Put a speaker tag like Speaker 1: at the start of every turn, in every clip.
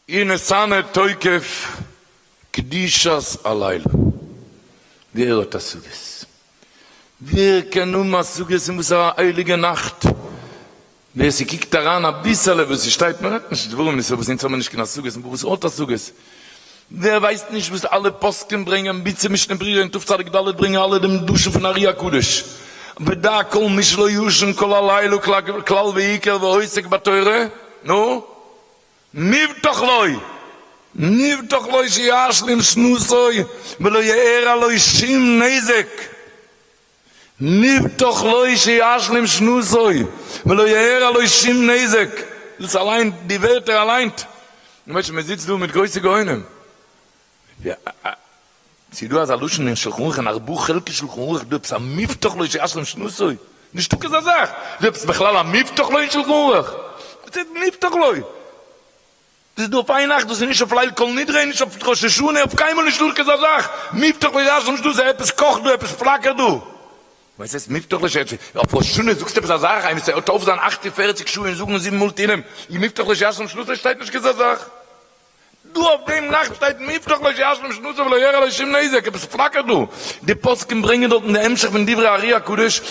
Speaker 1: ונתנה תוקף קדושת הלילה. ווער האט השגות? ווער קען האבן השגות אין וואס א הייליגע נאכט? ווער ס'קוקט אריין אביסעלע וואס ס'שטייט, מ'רעדט נישט דברים נישט וואס אונז האבן נישט קיין השגות, אבער וואס האט השגות? ווער ווייסט נישט וואס אלע פוסקים ברענגען, ביצה משנה ברורה און תצ"ד ברענגען אלע דעם לשון פון ארי הקדוש, ודע כל מי שלא ישן כל הלילה כלל ועיקר ועוסק בתורה, נו? מובטח לו, מובטח לו שישלים שנתו ולא יארע לו שום נזק, מובטח לו שישלים שנתו ולא יארע לו שום נזק, דאס אליין, די ווערטער אליין, מען זיצט דא מיט גרויסע גאונים, ס'איז דא אזא לשון אין שלחן ערוך אין ארבעה חלקי שלחן ערוך דא עפעס א מובטח לו שישלים שנתו? נישטא כזה זאך! דא עפעס בכלל א מובטח לו אין שלחן ערוך? וואס הייסט מובטח לו? דאס איז דא אויף איין נאכט דאס איז נישט אויף ליל כל נדרי נישט אויף ראש השנה אויף קיינמאל נישטא כזה זאך! מובטח לו שישלים שנתו עפעס קאכט דא עפעס פלאקערט דא! וואס הייסט מובטח לו שישלים אויף ראש השנה זאגסטו עפעס א זאך איינער זאל אויף זיין 48 שעה און זאגן זיבן מאל תהילים און מובטח לו שישלים שנתו שטייט נישט כזה זאך! דא אויף דעם נאכט שטייט מובטח לו שישלים שנתו ולא יארע לו שום נזק, עפעס פלאקערט דא, די פוסקים ברענגען דארטן די המשך פון דברי הארי הקדוש,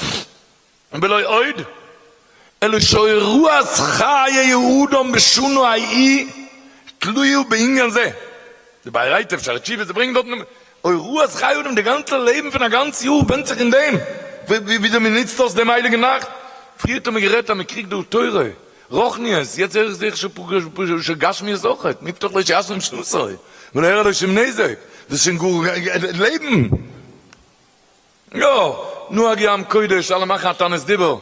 Speaker 1: ולא עוד, אלא שהוראת חיי האדם בשנה ההיא תלויה בענין זה, די באר היטב שערי תשובה זיי ברענגען דארטן הוראת חיי האדם די גאנצע לעבן פון א גאנץ יאר ווענדט זיך אין דעם וויאזוי מען נוצט אויס דעם הייליגן נאכט, פריער האט מען גערעדט אז מען קריגט דא תורה, רוחניות, יעצט הער איך זיך שוין גשמיות אויכעט, מובטח לו שישלים שנתו, ולא יארע לו שום נזק, דאס איז שוין גאר לעבן. יא, נהג ים קודש, אלע מאכן א תענית דיבור,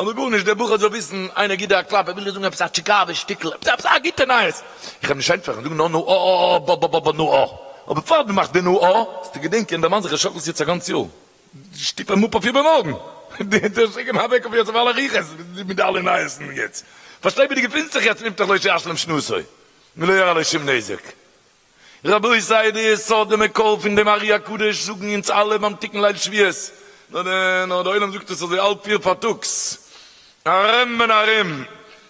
Speaker 1: אבער גארנישט, דער בחור זאל וויסן, איינער גיט דיר א קלאפ, ער וויל דיר זאגן עפעס א טשיקאווע שטיקל, עפעס עפעס א גוטע נייעס, איך האב נישט ענטפערן, זאג נאר נו א א א ב ב ב ב נו א, אבער פאר דו מאכסט די נו א, זאלסטו געדענקען, דערמאן זיך ער שאקלט יעצט א גאנץ יאר. שטופ אים אפ אויף איבערמארגן, דער שיק אים אוועק אויף יעצט אויף אלע רוחות מיט די אלע נייעסן יעצט, פארשטיי ווי דו געפינסט זיך יעצט מובטח לו שישלים שנתו ולא יארע לו שום נזק. רבותי די יסוד די מקור פון דעם ארי הקדוש זאגן אונז אלע ביים תיקון ליל שבועות, נאר די נאר די עולם זאגט עס אזוי האלב פיר פארטאגס, ארום און ארום,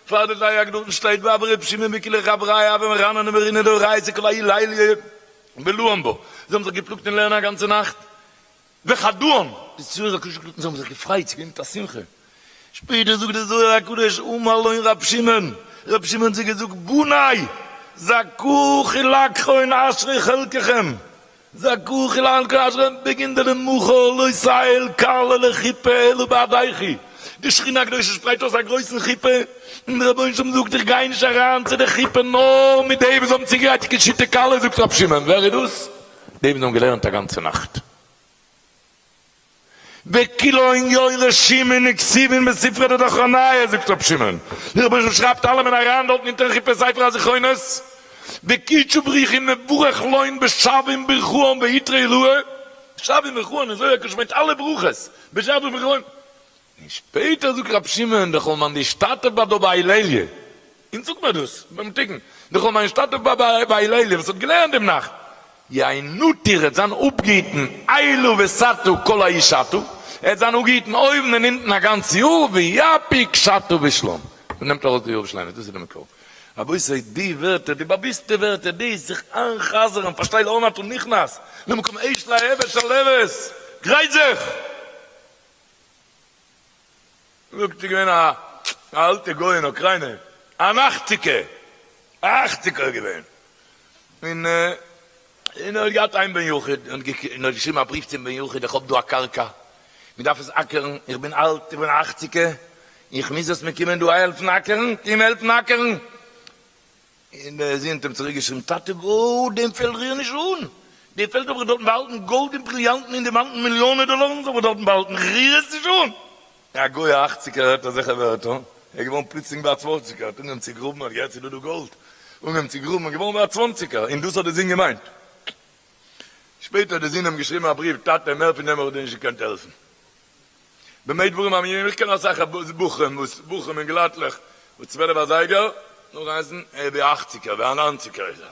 Speaker 1: פאר די תרי"ג דארטן שטייט ואבא ר' שמעון בכולי חבריא ומרנן ומרינן דאורייתא כל ההיא ליליא בלוען בו, זיי האבן זיך געפלאגט אין לערנען א גאנצע נאכט, וחדוהם, די זוהר הקדוש זאגט זיי האבן זיך געפרייט, ס'איז געווען מיט א שמחה, שפעטער זאגט די זוהר הקדוש אמר לון ר' שמעון, ר' שמעון האט זיי געזאגט, בניי, זכו חילקכון אשרי חלקכם, זכו חילקכון אשרי בגין דלמחר לא תעיל כלה לחופה אלא בהדייכי, די שכינה הקדושה שפרייט אויס א גרויסן חופה, און דער רבונו של עולם זאגט איך גיי נישט אריין צו די חופה נאר מיט די וואס האבן צוגעגרייט קישוטי כלה, זאגט ר' שמעון, ווער איז דאס? די וואס האבן געלערנט א גאנצע נאכט. וכולהון יורשים וכתובין בספרא דדכרניא, זאגט ר' שמעון, דער רבונו של עולם שרייבט אלעמען אריין דארטן אונטערן חופה ספר הזכרונות, וקודשא בריך הוא מברך לון בשווין ברכאן ואתרעי עילאה, שווין ברכאן אין זוהר הקדוש מיינט אלע ברכות, בשווין ברכאן, און שפעטער זאגט ר' שמעון דכל מאן דאשתתף בהדה בהאי ליליא, אונז זאגט מיר דאס ביים תיקון, דכל מאן דאשתתף בהאי ליליא וואס האט געלערנט דעם נאכט, יהא נטיר ער וועט זיין אפגעהיטן עילא ותתא כל ההיא שתא, ער וועט זיין אפגעהיטן אויבן און אונטן א גאנץ יאר, ויפיק שתא בשלם, מען נעמט ארויס די יאר בשלימות, דאס איז די מקור. רבותי די ווערטער, די באוויסטע ווערטער, די זיך איינ'חזר'ן, פארשטיי לאן אתה נכנס, למקום אש להבת שלהבת, גרייט זיך! זאגט איז געווען א אלטע גוי אין אוקריינע, אן אכציגער, א אכציגער איז געווען, און און ער האט געהאט איין בן יחיד, און האט געשריבן א בריוו צום בן יחיד, איך האב דא א קרקע, מען דארף עס אקערן, איך בין אלט, איך בין א אכציגער, איך מוז עס מיר קומען דא העלפן אקערן, קום העלפן אקערן, און דער זון האט אים צוריק געשריבן, טאטע וואו, דעם פעלד ריר נישט אן, די פעלד האב איך דארטן באהאלטן גאלד און בריליאנטן און דימאנטן, מיליאנען דאלארן האב איך דארטן באהאלטן, ריר עס נישט אן! א גוי א אכציגער הערט אזעלכע ווערטער, ער איז געווארן פלוצלינג ביי א צוואנציגער, האט אנגעהויבן צו גראבן, האט געהערט ס'איז דא דא גאלד, אנגעהויבן צו גראבן און געווארן ביי א צוואנציגער, און דאס האט דער זון געמיינט. שפעטער האט דער זון אים געשריבן א בריוו, טאטע, מער פון דעם האב איך דיר נישט געקענט העלפן. במה דברים אמורים, איך קען אסאך בחורים וואס בחורים און גלאטלעך וואס 12 אזייגער נאך עסן, ער איז ווי א אכציגער ווי א ניינציגער איז ער.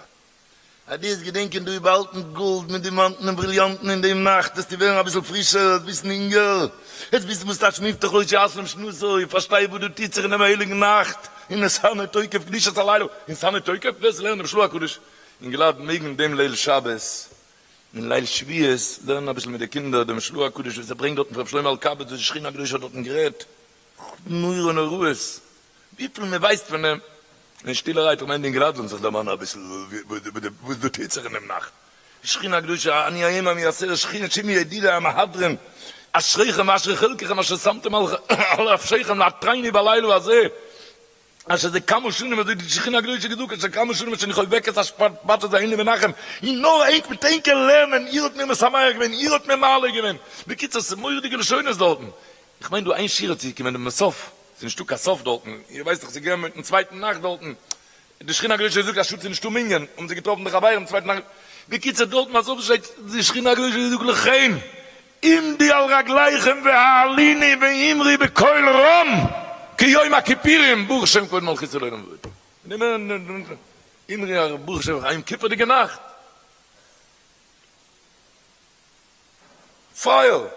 Speaker 1: אז דו וועסט געדענקען דא איז באהאלטן גאלד מיט דימאנטן און בריליאנטן אין דעם נאכט וועסטו ווערן אביסל פרישער, וועסט וויסן אינגער, וועסט וויסן וואס טייטש מובטח לו שישלים שנתו, פארשטיי וואס דא טוט זיך אין דעם הייליגן נאכט. ונתנה תוקף קדושת הלילה, ונתנה תוקף, ווער ס'לערנט דעם של"ה הקדוש אינגעלייט מעגן דעם ליל שבת און ליל שבועות לערנען אביסל מיט די קינדער דעם של"ה הקדוש וואס ער ברענגט דארטן פון רבי שלמה אלקבץ וואס די שכינה הקדושה האט דארטן גערעדט נורא נוראות וויפיל מען ווייסט פון דעם און שטילערהייט איך מיין די אינגעלייט זאלן זיך דערמאנען אביסל וואס דא טוט זיך אין דעם נאכט. שכינה הקדושה, אני היום המייסר שכינה שמעו ידידי המהדרין, אשריכם ואשרי חלקכם אשר שמתם על נפשיכם לעטרני בלילה הזה, אשר זה כמה שנים אזוי די שכינה הקדושה געזאגט אשר כמה שנים אשר אני חובק את השבת הזה אין לי מנחם, און נאר ענק מיט ענקער לערנען, איר האט מיר משמח געווען, איר האט מיר מעלה געווען, בקיצור ס'איז מורא'דיגע לשונות דארטן, איך מיין דא איין שורה צו קומען דעם סוף, ס'איז נישטא קיין סוף דארטן, איר ווייסט דאך ס'איז געווען מיטן צווייטן נאכט דארטן, די שכינה הקדושה זאגט א שאד ס'איז נישטא מנין, האבן זיי געטראפן די חברים צווייטן נאכט, בקיצור דארטן אז אויף שטייט די שכינה הקדושה זאגט לכם עמדו על רגליכם והאליני ואמרי בקול רם כיום הכיפורים ברוך שם כבוד מלכותו לעולם ועד. אמרי ברוך שם א יום כיפור'דיגע נאכט. פייער!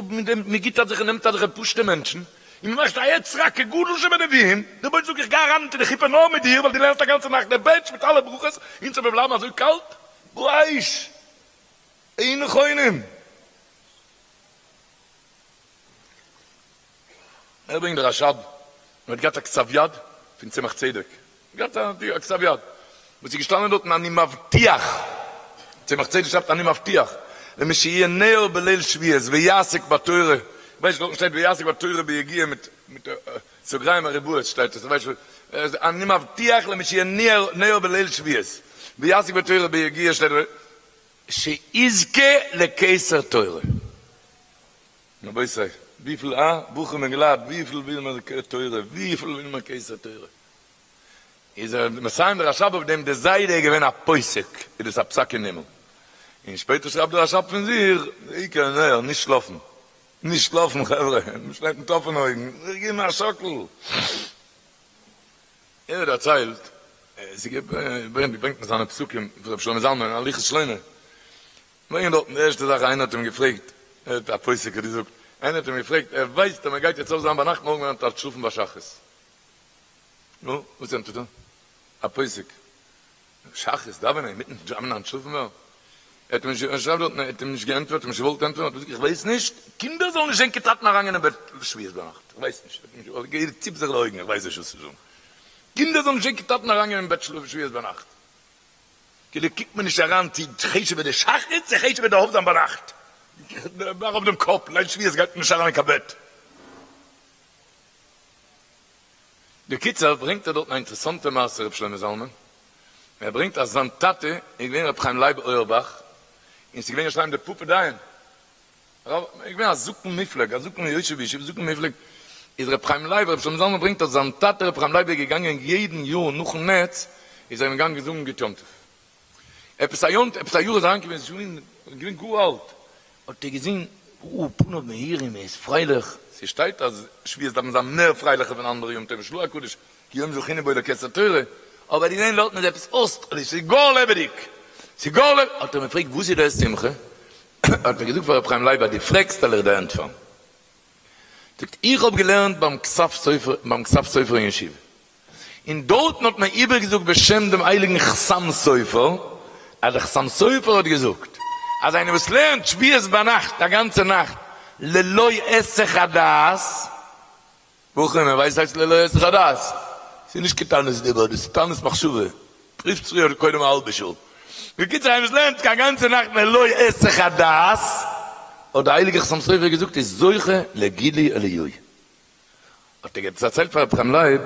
Speaker 1: מען גיט אזעלכע נעמט אזעלכע פשוטע מענטשן און מען מאכט א עצרה כגדול שבנביאים, דער רבונו של עולם זאגט איך גיי אריין אונטער די חופה נאר מיט דיר ווייל דו לערנסט א גאנצע נאכט דער בענטש מיט אלע ברכות, אונז זאל מיר בלייבן אזוי קאלט? באש! אין נכונים! ער ברענגט די רשב ם האט געהאט א כתב יד פון צמח צדק, געהאט א כתב יד וואס איז געשטאנען דארטן אני מבטיח, צמח צדק שרייבט אני מבטיח למי שיהיה נר בליל שבועות ויעסוק בתורה, כ'ווייס נישט דארטן שטייט ויעסוק בתורה ביגיעה מיט מיט סוגריים מרובעות שטייט עס, כ'ווייס נישט, אני מבטיח למי שיהיה נר בליל שבועות ויעסוק בתורה ביגיעה שטייט שיזכה לכתר תורה. רבותי, וויפיל א בחור מען גלייבט, וויפיל וויל מען תורה, וויפיל וויל מען כתר תורה. איז ער מסיים די רשב אויף דעם, די זיידע איז געווען א פוסק, איז דאס א פסק אין הימל. און שפעטער שרייבט די רשב פון זיך, די עיקר נער, נישט שלאפן, נישט שלאפן חברה, מען שלעפט מיט אפענע אויגן, זיך געבן א שאקל. ער האט דערציילט, עס איז געברענגט אין זיינע פסקים פון רבי שלמה זלמן אין הליכות שלמה, ברענגען דארטן די ערשטע זאך איינער האט אים געפרעגט, ער האט א פוסק האט געזאגט, איינער האט אים געפרעגט ער ווייסט אז מען גייט יעצט אויף זיין ביינאכט מארגן וועט ער שלאפן ביי שחרית, נו וואס ענטפערט ער? א פוסק, שחרית דאווענען אינמיטן דאווענען אנטשלאפן ווערן? ער האט אים נישט, ער שרייבט דארטן ער האט אים נישט געענטפערט, ער האט אים נישט געוואלט ענטפערן, ער האט געזאגט איך ווייס נישט, קינדער זאלן נישט זען קיין טאטן אריינגיין אין בעט שבועות ביינאכט, איך ווייס נישט, ער האט נישט, ציפט זיך די אויגן איך ווייס נישט וואס צו זאגן, קינדער זאלן נישט זען קיין טאטן אריינגיין אין בעט שבועות ביינאכט. כאילו קוקט מען נישט אריין צו חשוב'ער די שחרית צו חשוב'ער די אויפזיין ביינאכט. מאך אויף דעם קאפ, ליל שבועות גייט מען נישט אריין אין קיין בעט. בקיצור ברענגט ער דארטן א אינטערעסאנטע מעשה ר' שלמה זלמן, ער ברענגט אז זיין טאטע איז געווען ר' חיים לייב אויערבאך, און ס'איז געווען ירושלים די פאפא דיין, רב איז געווען א זקן מופלג, א זקן יושב ישיבה, זקן מופלג, איז ר' חיים לייב, ר' שלמה זלמן ברענגט אז זיין טאטע ר' חיים לייב איז געגאנגען יעדן יאר נאכן נץ, איז ער אים געגאנגען זאגן גוט יום טוב. עפעס א יום טוב, עפעס א יאר איז אריינגעקומען, איז שוין געווען גאר אלט, האט ער געזען ראה פניו מאירים, ער איז פרייליך, ס'שטייט אז שבועות דארף מען זיין מער פרייליכער פון אנדערע יום טובים, של"ה הקדוש, כי יום זכינו בו לכתר תורה, אבער ער האט געזען דארטן איז עפעס אויסטערליש, ס'איז גאר לעבעדיג, ס'איז גאר לעבעדיג, האט ער אים געפרעגט וואס איז דער שמחה? האט ער געזאגט פאר רבי חיים לייב אז דו פרעגסט וועל איך דיר ענטפערן. זאגט איך האב געלערנט ביים כתב סופר ביים כתב סופר אין ישיבה, און דארטן האט מען איבערגעזאגט בשם דעם הייליגן חתם סופר, אז דער חתם סופר האט געזאגט אז איינער וואס לערנט שבועות ביינאכט א גאנצע נאכט ללא היסח הדעת, בחורים איר ווייסט הייסט ללא היסח הדעת? ס'איז נישט קיין תענית דיבור דאס איז תענית מחשבה, רופט פריער קודם א האלבע שעה. בקיצור איינער וואס לערנט א גאנצע נאכט ללא היסח הדעת, האט דער הייליגער חתם סופר געזאגט איז זוכה לגילוי אליהו. האט ער דערציילט פאר רבי חיים לייב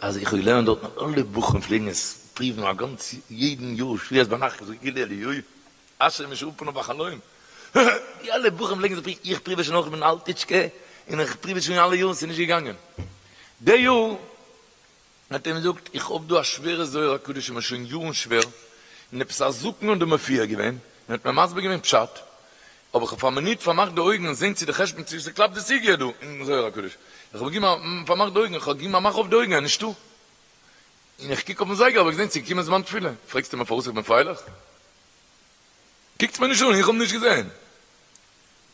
Speaker 1: אז איך האב געלערנט דארטן אלע בחורים פלעגן עס פריוון א גאנץ יעדן יאר שבועות ביינאכט גילוי אליהו. אשרי מי שראה פניו בחלום. די אלע בחורים פלעגן זיך פריוון, איך פריווע שוין אויך, איך בין אלטיטשקע, און איך פריווע שוין אלע יארן, ס'איז נישט געגאנגען. די יאר האט ער אים געזאגט, איך האב דא א שווערע זוהר הקדוש, איז מיר שוין יארן שווער, און עפעס א זקן האט דא מופיע געווען, און האט מיר מסביר געווען פשט, אבער איך האב פאר א מינוט פארמאכט די אויגן און זען צו די חשבון צו ס'קלאפט די סוגיא דא אין זוהר הקדוש, איך האב געגעבן א פארמאכט די אויגן, איך האב געגעבן א מאך אויף די אויגן, ער איז נישטא. און איך קוק אויפן זייגער האב איך געזען ס'איז געקומען זמן תפילה, פרעגסטו מיר פארוואס איך בין פרייליך? קוקטס מיר נישט אן, איך האב נישט געזען.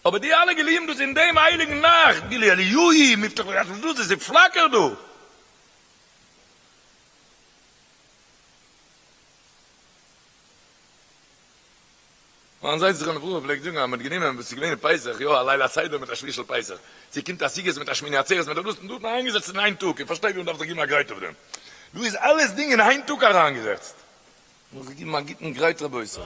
Speaker 1: אבער די אלע גילויים דאס אין דעם הייליגן נאכט, גילוי אליהו, מפתח לקדש דאס איז פלאקערט דא. מיין זיידע זכרונו לברכה פלעגט זאגן אז מען האט גענומען וואס איז געווען אין פסח, יא א ליל הסדר מיט א שביעי של פסח, ס'קומט א סוכות מיט א שמיני עצרת מיט א דאס און דאס האט מען איינגעזעצט אין איין טאג, איך פארשטיי ווי מען דארף זיך געבן א גרייט אויף דעם, דא איז אלעס דינג אין איין טאג אריינגעזעצט. מוז זיך געבן א גוטן גרייט רבותי.